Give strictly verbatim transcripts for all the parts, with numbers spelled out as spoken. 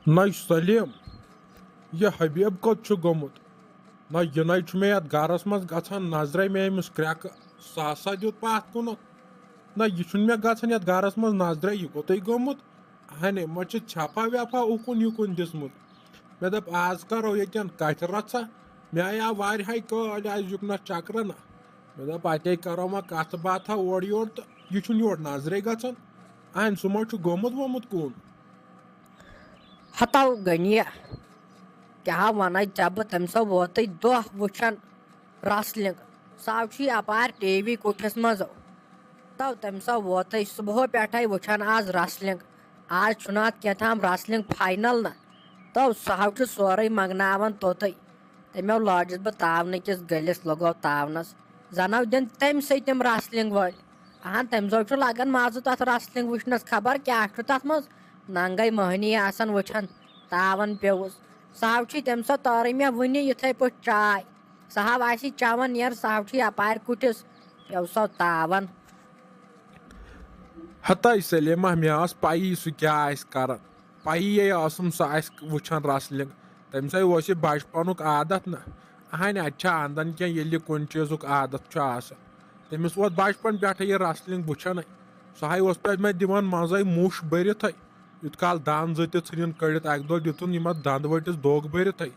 نَے سلیٖم، یہِ حبیب کوٚت چھُ گوٚمُت؟ نَے یہِ نَے چھُ مےٚ یَتھ گَرَس منٛز گژھان نظرے، مےٚ أمِس کرٛٮ۪کہٕ ساسا دیُت پَتھ کُنَتھ۔ نَے یہِ چھُنہٕ مےٚ گژھان یَتھ گَرَس منٛز نظرے، یہِ کوٚتُے گوٚمُت؟ اَہَنہِ، ما چھِ ژھٮ۪پھا وٮ۪پھا اُکُن یِکُن دِژمُت؟ مےٚ دوٚپ، آز کَرو ییٚتٮ۪ن کَتھِ رَژھا۔ مےٚ آیہِ واریاہَے کٲلۍ آز یُکنَتھ چَکرَن۔ مےٚ دوٚپ، اَتے کَرو وۄنۍ کَتھٕ باتھا اورٕ یورٕ تہٕ یہِ چھُنہٕ یور نظرے گژھان۔ اَہَنہِ، سُہ ما چھُ گوٚمُت ووٚمُت کُن؟ ہتو غنیہ، کیٛاہ وَنے ژےٚ بہٕ، تٔمۍ سا ووتٕے دۄہ وٕچھان wrestling۔ سُہ ہاو چھُ یپارِ ٹی وی کُٹھِس منٛز۔ تو تٔمۍ سا ووتٕے صُبحو پٮ۪ٹھَے وٕچھان آز wrestling۔ آز چھُنہٕ اَتھ کینٛہہ تام wrestling final نہ۔ تو سُہ ہاو چھُ سورُے منٛگناوان توٚتٕے۔ تٔمۍ ہاو لٲجِس بہٕ تاونہٕ کِس گٔلِس، لوٚگو تاونَس۔ زَنہٕ ہاو دِن تٔمۍ سٕے تِم wrestling وٲلۍ۔ اہن، تٔمۍ سا چھُ لگان مزٕ تتھ wrestling وٕچھنس، خبر کیٛاہ چھُ تتھ منٛز۔ ننگے مٔہنی آسان وٕچھان، تاون پیوٚوُس۔ سُہ ہاو چھُے تٔمۍ سا تٲرٕے مےٚ وُنہِ یِتھے پٲٹھۍ چاے۔ سُہ ہاو آسی چٮ۪وان نیر، سُہ ہاو چھُے اپارِ کُٹھِس، پیوٚو سا تاون۔ ہتاے سلیمہ، مےٚ ٲس پَیی سُہ کیٛاہ آسہِ کران۔ پَیی یے ٲسٕم سُہ آسہِ وٕچھان wrestling۔ تٔمِس ہے اوس یہِ بچپنُک عادت نہ۔ اہنہِ، اَتہِ چھا اندان کینٛہہ ییٚلہِ یہِ کُنہِ چیٖزُک عادت چھُ آسان۔ تٔمِس ووت بچپن پٮ۪ٹھے یہِ wrestling وٕچھنٕے۔ سُہ ہے اوس پتہٕ مےٚ دِوان منٛزے موٚش بٔرِتھے۔ یُت کال دند زٕ تہِ ژھٕنِن کٔڑِتھ، اکہِ دۄہ دِتُن یِمن دند ؤٹِس دوٚگ بٔرِتھے۔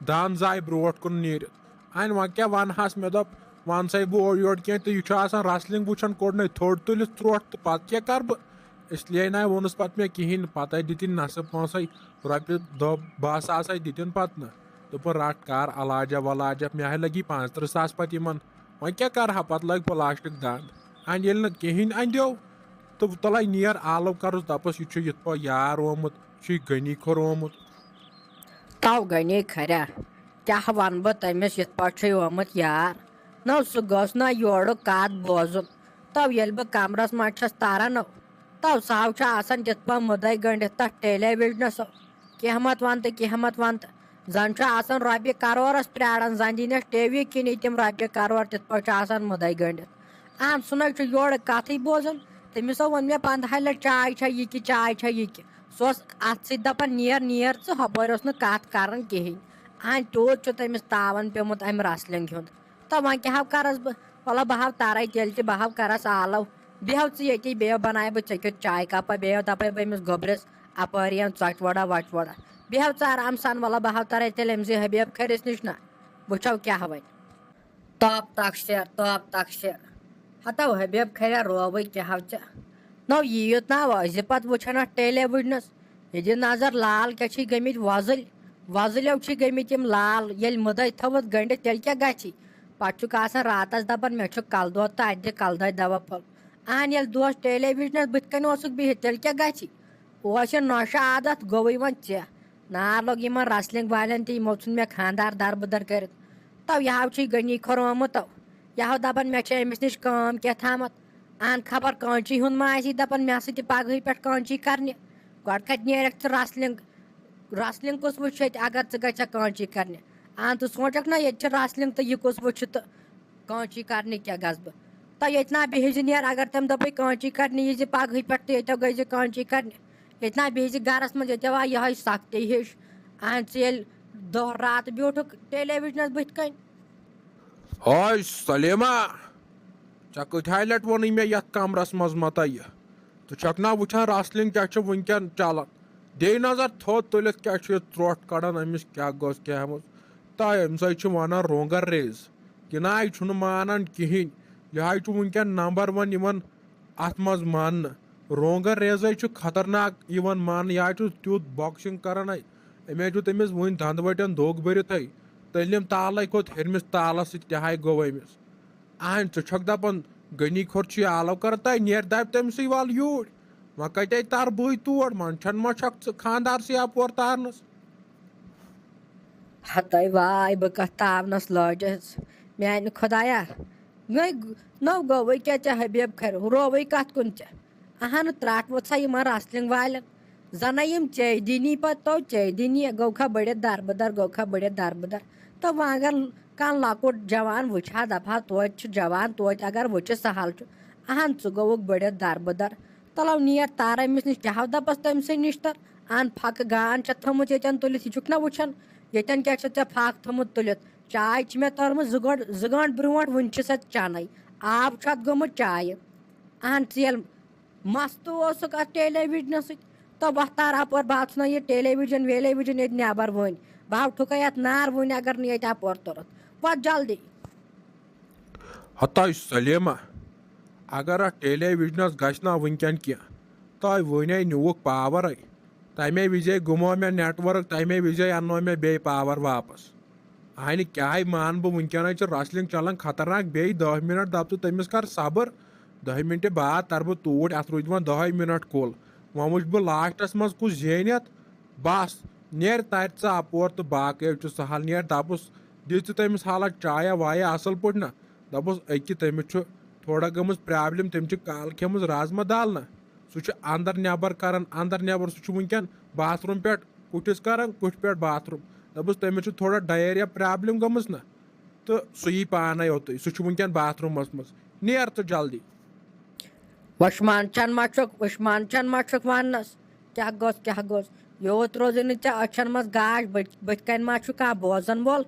دند زاے برونٛٹھ کُن نیٖرِتھ۔ اہنہِ، وۄنۍ کیٛاہ ونہٕ ہس؟ مےٚ دوٚپ، وۄنۍ سا بہٕ اورٕ یورٕ کینٛہہ تہٕ یہِ چھُ آسان wrestling وٕچھان، کوٚڑنَے تھوٚد تُلِتھ ترٛوٹھ تہٕ پتہٕ کیٛاہ کرٕ بہٕ؟ اس لیے نہ ووٚنُس پتہٕ مےٚ کِہیٖنۍ۔ پتہٕ ہے دِتِنۍ نصب پونٛسَے رۄپیہِ دَہ باہ ساس ہے دِتِنۍ پتہٕ نہ۔ دوٚپُن، رَٹ کار علاجہ ولاجہ، مےٚ ہے لگی پانٛژترٕٛہ ساس پتہٕ یِمن۔ وۄنۍ کیٛاہ کرٕ ہا؟ پتہٕ لٲگۍ پلاسٹک دند۔ اَنہِ ییٚلہِ نہٕ کِہیٖنۍ اَنہِ دیو، تہٕ تَلَے نیر آلو کرُس، دَپَس، یہِ چھُ یِتھ پٲٹھۍ یار آمُت، یہِ چھُے غنی کھوٚر آمُت۔ تو غنی کھریا، کیٛاہ وَنہٕ بہٕ تٔمِس، یِتھ پٲٹھۍ چھُے آمُت یار؟ نہ سُہ گوٚژھ نہ یورُک کَتھ بوزُن۔ تو ییٚلہِ بہٕ کَمرَس منٛز چھَس تَران، تو سُہ ہاو چھُ آسان تِتھ پٲٹھۍ مُدَے گٔنٛڈِتھ تَتھ ٹیلی وِجنَس۔ کینٛہہ مت وَن تہٕ، کینٛہہ مت وَن تہٕ۔ زَن چھُ آسان رۄپیہِ کَرورَس پرٛاران، زَن دِنَس ٹی وی کِنی تِم رۄپیہِ کَرور، تِتھ پٲٹھۍ چھُ آسان مُدَے گٔنٛڈِتھ۔ اہن، سُہ نَے چھُ یورٕ کَتھٕے بوزان۔ تٔمِس ہو ووٚن مےٚ پنٛدہَے لَٹہِ، چاے چھا یہِ کہِ، چاے چھا یہِ کہِ؟ سُہ اوس اَتھ سۭتۍ دَپان، "نیر، نیر ژٕ، ہۄپٲرۍ اوس نہٕ کَتھ کَران کِہیٖنۍ۔" اہن، تیوٗت چھُ تٔمِس تاوَن پیوٚمُت اَمہِ wrestling ہُنٛد۔ تہٕ وۄنۍ کیٛاہ ہو کَرَس بہٕ؟ وَلہٕ بہٕ ہاو تَرَے تیٚلہِ تہِ، بہٕ ہاو کَرَس آلو۔ بیٚہو ژٕ ییٚتی، بیٚیو بَنایہِ بہٕ ژےٚ کیُتھ چاے کَپا، بیٚیو دَپَے بہٕ أمِس گوٚبرِس اَپٲرۍ یَن ژۄچہِ وَڑا وۄچہِ وَڑا۔ بیٚہو ژٕ آرام سان، وَلہٕ بہٕ ہاو تَرَے تیٚلہِ أمۍ سٕے حبیب کھٔرِس نِش نہ۔ وٕچھو کیٛاہ وَنہِ۔ تاپ تَکھ شیر، تاپ تَکھ شیر۔ ہَتو حبیب کھٔریا رووٕے کیٛاہ ہاو ژےٚ؟ نو یہِ یوت نا وٲزِ پَتہٕ وٕچھان اَتھ ٹیلی وِجنَس۔ یہِ دِ نظر لال کیٛاہ چھِ گٔمٕتۍ وۄزٕلۍ۔ وۄزٕلۍ ہیو چھِ گٔمٕتۍ یِم لال، ییٚلہِ مُدَے تھٲوٕتھ گٔنٛڈِتھ تیٚلہِ کیٛاہ گژھِ؟ پَتہٕ چھُکھ آسان راتَس دَپان، "مےٚ چھُ کَلہٕ دود تہٕ اَتہِ دِ کَلہٕ دادِ دَوا پھوٚل۔" اہن، ییٚلہِ دۄہَس ٹیلی وِجنَس بٕتھِ کَنۍ اوسُکھ بِہِتھ تیٚلہِ کیٛاہ گژھِ؟ اوس یہِ نۄشہِ عادت، گوٚوٕے وۄنۍ ژےٚ۔ نار لوٚگ یِمَن wrestling والٮ۪ن تہِ، یِمو ژھُن مےٚ خانٛدار دَربٕدَر کٔرِتھ۔ تو یہِ ہاو چھُے غنی کھوٚر آمُت تو۔ یہِ ہاو دَپان، مےٚ چھِ أمِس نِش کٲم کینٛہہ تھامَتھ۔ اہن، خبر کٲنچی ہُنٛد ما آسی دَپان، مےٚ سۭتۍ تہِ پَگہٕے پٮ۪ٹھ کٲنچی کَرنہِ۔ گۄڈٕ کَتہِ نیرَکھ ژٕ wrestling، wrestling کُس وٕچھِ ییٚتہِ اگر ژٕ گژھکھ کٲنچی کَرنہِ؟ اہن، ژٕ سونٛچَکھ نہ ییٚتہِ چھِ wrestling تہٕ یہِ کُس وٕچھِ تہٕ کٲنچی کَرنہِ کیٛاہ گژھٕ بہٕ؟ تو ییٚتہِ نا بِہِزِ نیر، اگر تٔمۍ دوٚپُے کٲنچی کَرنہِ یی زِ پَگہٕے پٮ۪ٹھ تہٕ ییٚتٮ۪و گٔے زِ کٲنچی کَرنہِ۔ ییٚتہِ نا بِہِزِ گَرَس منٛز، ییٚتٮ۪و آے یِہوٚے سَختی ہِش۔ اہن، ژٕ ییٚلہِ دۄہ راتہٕ بیوٗٹھُکھ ٹیلی وِجنَس بٕتھِ کَنۍ۔ ہاے سلیمہ، ژےٚ کۭتِہاے لٹہِ ووٚنُے مےٚ یتھ کمرس منٛز مہ تہ یہِ؟ ژٕ چھکھ نا وٕچھان wrestling کیٛاہ چھُ وٕنکٮ۪ن چلان؟ دے نظر تھوٚد تُلِتھ کیٛاہ چھُ یہِ ژرٛوٹھ کڑان، أمِس کیٛاہ گوٚژھ کیٛاہ ہٮ۪موس؟ تہٕ أمِس ہے چھِ ونان رونگر ریز۔ کِنہٕ آے چھُنہٕ مانان کِہینۍ۔ یہِ ہے چھُ وٕنکٮ۪ن number one یِوان اتھ منٛز ماننہٕ۔ رونگر ریزے چھُ خطرناک یِوان ماننہٕ۔ یہِ ہے چھُ تیُتھ boxing کران ہے۔ أمۍ ہے دیُت أمِس وٕنۍ دَنٛدٕ وَٹٮ۪ن دوٚگ بٔرِتھٕے۔ تٔلِم تالَے کھوٚت ہیٚرمِس تالَس سۭتۍ، تہِ ہاے گوٚو أمِس۔ اہن، ژٕ چھَکھ دَپان غنی کھوٚر چھُ یہِ آلو کَران، تَے نیر دَپہِ تٔمۍ سٕے وَل یوٗرۍ۔ وۄنۍ کَتہِ تارٕ بٕے تور؟ منٛدچھان ما چھَکھ ژٕ خانٛدارسٕے اَپور تارنَس؟ ہَتَے واے، بہٕ کَتھ تاونَس لٲجِس، میٛانہِ خۄدایا۔ نٔے نٔو گوٚوٕے کیٛاہ ژےٚ حبیب کھرِ؟ ہُہ رووٕے کَتھ کُن ژےٚ؟ اہن، ترٛٹھ ووٚتھ سا یِمن wrestling والٮ۪ن۔ زنہ یِم چے دِنی پتہٕ تو چے دِنی، گوٚو کھا بٔڑِتھ دربٕدر، گوٚو کھا بٔڑِتھ دربٕدر۔ تو وۄنۍ اگر کانٛہہ لۄکُٹ جوان وٕچھِ ہا، دپہٕ ہا، توتہِ چھُ جوان، توتہِ اگر وٕچھِ سہل چھُ۔ اہن، ژٕ گوٚوُکھ بٔڑِتھ دربٕدر۔ تلو نیر تر أمِس نِش، چاہو دپس تٔمۍ سٕے نِش تر۔ اہن، پھکہٕ گان چھےٚ تھٲمٕژ ییٚتٮ۪ن تُلِتھ، یہِ چھُکھ نہ وٕچھان؟ ییٚتٮ۪ن کیٛاہ چھےٚ ژےٚ پھکھ تھٲمٕژ تُلِتھ؟ چاے چھِ مےٚ تٔرمٕژ زٕ گٲنٛٹہٕ، زٕ گٲنٛٹہٕ برونٛٹھ، وٕنہِ چھِ سۄ چَنَے۔ آب چھُ اَتھ گوٚمُت چایہِ۔ اہن، ژٕ ییٚلہِ مَستہٕ اوسُکھ اَتھ ٹیلی وِجنَس سۭتۍ، تہٕ وۄتھ تار اَپور، بہٕ ژھٕنَے یہِ ٹیلی وِجن ویلی وِجن ییٚتہِ نٮ۪بر وٕنۍ۔ بہٕ ہاو ٹھُکَے اَتھ نار وٕنۍ، اگر نہٕ ییٚتہِ اَپور توٚرُتھ۔ وۄتھ جلدی۔ ہتاے سلیمہ، اگر اتھ ٹیلی ویژنس گژھِ نا وٕنکیٚن کینٛہہ، تۄہہِ وۄنۍ نیوٗکھ پاورے۔ تمے وِزے گوٚمو مےٚ نیٹورک، تمے وِزے اننو مےٚ بیٚیہِ پاور واپس۔ اہنہِ کیٛاہ مانہٕ بہٕ، وٕنکیٚنس چھِ wrestling چلان خطرناک، بیٚیہِ دہ منٹ دپ ژٕ تٔمِس کر صبر۔ دہہِ منٹہِ بعد ترٕ بہٕ توٗرۍ، اتھ روٗدۍ وۄنۍ دہے منٹ کُل۔ وۄنۍ وٕچھ بہٕ لاسٹس منٛز کُس زینہِ اتھ۔ بس، نیر ترِ ژٕ اپور تہٕ باقٕے چھُ سہل۔ نیر دپُس، دِژ ژٕ تٔمِس حالت چایا وایا اصل پٲٹھۍ نا؟ دپُس، أکہِ تٔمِس چھُ تھوڑا گٔمٕژ پرابلم، تٔمۍ چھِ کالہٕ کھیٚمٕژ رازما دال نا، سُہ چھُ اندر نٮ۪بر کران، اندر نٮ۪بر، سُہ چھُ وٕنکیٚن باتھ روٗم پٮ۪ٹھ کُٹھِس کران، کُٹھِ پٮ۪ٹھ باتھ روٗم۔ دپُس، تٔمِس چھُ تھوڑا ڈایریا پرابلم گٔمٕژ نا، تہٕ سُہ یی پانے یوتُے، سُہ چھُ وٕنکیٚن باتھ روٗمس منٛز۔ نیر ژٕ جلدی۔ وشمان چن ما چھُکھ، وشمان چن ما چھُکھ وننس؟ کیٛاہ گوٚژھ، کیٛاہ گوٚژھ؟ یوٗت روزُن نہٕ ژےٚ أچھن منٛز گاش، بٔتھۍ، بٔتھۍ کنہِ ما چھُ کانٛہہ بوزن وول؟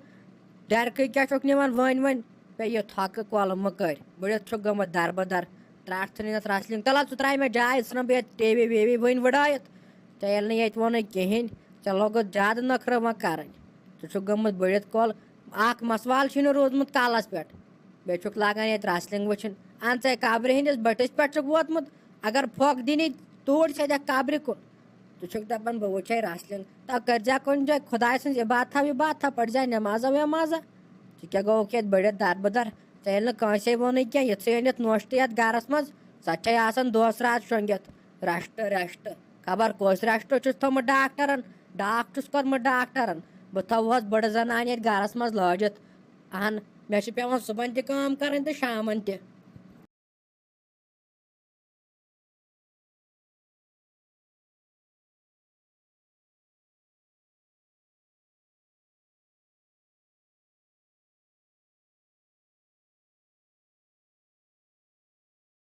ڈرکٕے کیٛاہ چھُکھ نِوان وٲنۍ وٲنۍ؟ پیٚیہِ یہِ تھۄکہٕ کۄلہٕ مٔکٔرۍ۔ بٔڑِتھ چھُکھ گٔمٕژ دربہٕ در۔ ترٛٹھ ژھٕنٕنۍ یَتھ wrestling۔ تَلہ ژٕ ترٛاے مےٚ جاے، ژھٕنَم بہٕ یَتھ ٹی وی وی وی وٕنۍ وٕڑٲیِتھ۔ ژےٚ ییٚلہِ نہٕ ییٚتہِ ووٚنُے کِہیٖنۍ، ژےٚ لوگُتھ زیادٕ نٔکھرٕ وۄنۍ کَرٕنۍ۔ ژٕ چھُکھ گٔمٕژ بٔڑِتھ کۄل۔ اَکھ مسوال چھُے نہٕ روٗدمُت کَلَس پٮ۪ٹھ۔ بیٚیہِ چھُکھ لاگان ییٚتہِ wrestling وٕچھِنۍ۔ اَن ژَے قبرِ ہِنٛدِس بٔٹھِس پٮ۪ٹھ چھُکھ ووتمُت۔ اگر پھۄکھ دِنی، توٗرۍ سیٚدھا قبرِ کُن۔ ژٕ چھُکھ دَپان، بہٕ وٕچھے wrestling۔ تَو کٔرۍزیٛا کُنہِ جایہِ خۄداے سٕنٛز عبادتھا وِبادتھا، پٔرۍزیٛا نٮ۪مازا وٮ۪مازا۔ ژٕ کیٛاہ گوٚوُکھ ییٚتہِ بٔڑِتھ دربٕدر؟ ژےٚ ییٚلہِ نہٕ کٲنٛسے ووٚنُے کینٛہہ، یِتھُے أنِتھ نوٚش تہٕ یَتھ گَرَس منٛز، سۄ چھے آسان دۄہَس راتھ شۄنٛگِتھ۔ رَشٹہٕ رَشٹہٕ، خبر کۄس رَشٹہٕ چھُس تھوٚمُت ڈاکٹرَن، ڈاکھ چھُس کوٚرمُت ڈاکٹرَن۔ بہٕ تھاوہَس بٔڑٕ زَنان ییٚتہِ گَرَس منٛز لٲجِتھ۔ اہن، مےٚ چھِ پٮ۪وان صُبحن تہِ کٲم کَرٕنۍ تہٕ شامَن تہِ۔